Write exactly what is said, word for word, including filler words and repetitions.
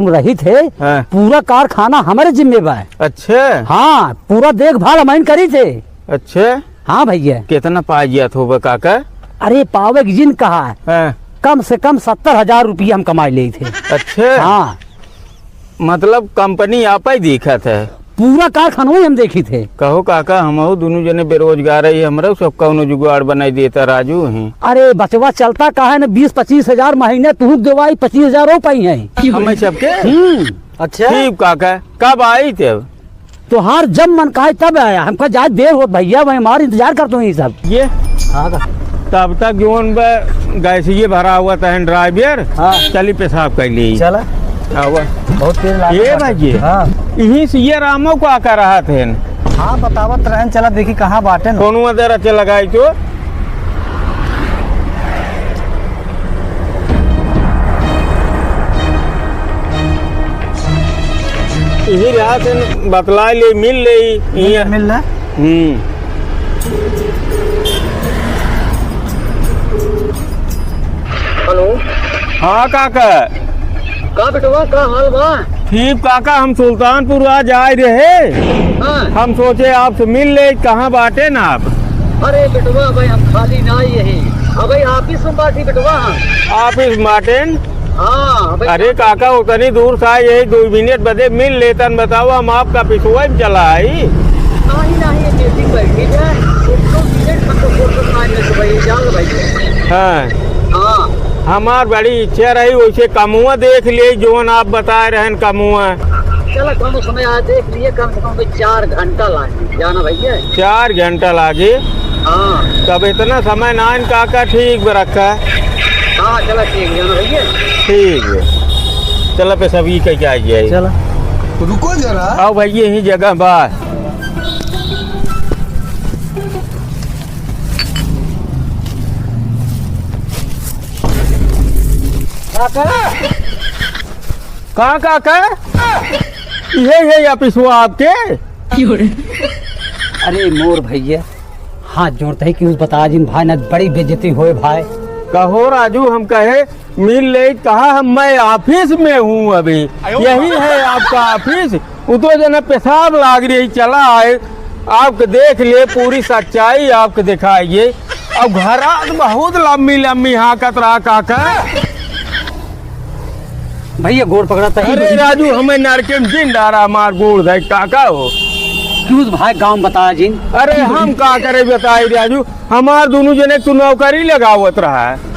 रही थे, हाँ। पूरा कारखाना हमरे जिम्मे बा। अच्छा। हाँ, पूरा देखभाल हमइन करी थे। अच्छा। हाँ भइया। केतना पाइ जात होबे काका? अरे पावे के जिन कहा, हाँ। कम से कम सत्तर हजार रुपया हम कमाइ लेई थे। अच्छा। हाँ। मतलब कंपनी आपइ देखत है? पूरा कारखानों ही हम देखी थे। कहो काका, हमहू दुनू जने बेरोजगार ही, हमरो सब कउनो जुगाड़ बनाइ देता राजू ही। अरे बचवा चलता काहे न, बीस पच्चीस हजार महीने तू देवाई, पच्चीस हजार रो पाई है। हमइ सबके? हम्म। अच्छा। ठीक काका, कब आई तब? तोहार जब मन कहे तब आया, हमका जाए देर होत भइया, वही हमार इंतजार करत होई सब। ये? हाँ का? तब तक जोन बे गैसिये भरा हुआ तहन ड्राइवर, हाँ। चली पेशाब कइ ली। चला। आवा। बहुत तेज लागत ये बाटे। भाई जी, हाँ। इही से ये रामो को आका रहत हैं। हाँ, बतावत रहन, चला देखी कहाँ बाटे न। फोनवा जरा चला लगाई तो। इही रात बतला ले, मिल ले, इहाँ। मिल ले। हम्म। हेलो। हाँ काका। का बेटवा, का हाल बा? ठीक काका, हम सुल्तानपुर आज आए रहे। हाँ। हम सोचे आपसे मिल ले, कहाँ बाटे ना आप? अरे बेटवा, भाई हम खाली ना ही यही, अबे ऑफिस में बाटी बेटवा हम। ऑफिस में बाटेन? हाँ, भाई। अरे काका, उतनी दूर से आए, यही दो मिनट बदे मिल लेतन, बताओ, हम आपका पिछुआ में चला आई। नहीं, नहीं, ये मीटिंग बैठी है, एक दो मिनट हमको फोन करना है, तो भाई, जाओ भाई। हाँ। हाँ। हमार बड़ी इच्छा रही, वैसे कमुआ देख लिए, जोन आप बताए रहन कमुआ। चलो, कम समय आज देख लिए, कम से कम भाई चार घंटा लागे, जाना भैया। चार घंटा लागे? हाँ। तब इतना समय ना इन काका, ठीक बा, रखा। हाँ, चला ठीक है, जाना भैया। ठीक है, चला पे सभी कह के आ जाए। चला। रुको जरा। आओ भाई, यही जगह बा। काका। का काका? इहे है ऑफिसवा आपके? अरे मोर भैया, हाथ जोड़ते हैं कि उस बता जिन भाई, ना बड़ी बेइज्जती होए भाई। कहो राजू, हम कहे मिल ले, कहा हम, मैं ऑफिस में हूँ अभी। यही है आपका ऑफिस? उ तो जना पेशाब लाग रही, चला आए, आपके देख लिए, पूरी सच्चाई आपके दिखाइए। अब घरात बहुत लम्बी लम्बी हाँकत रहा काका। भैया गोड़ पकड़ा तही अरे भाई। राजू, हमें नरके में जिन डारा, हमार गोड़ धइ काका हो। क्यों भाई गाँव बताया जिन? अरे हम का करे बताई राजू, हमार दुनू जने तू नौकरी लगावत रहा है।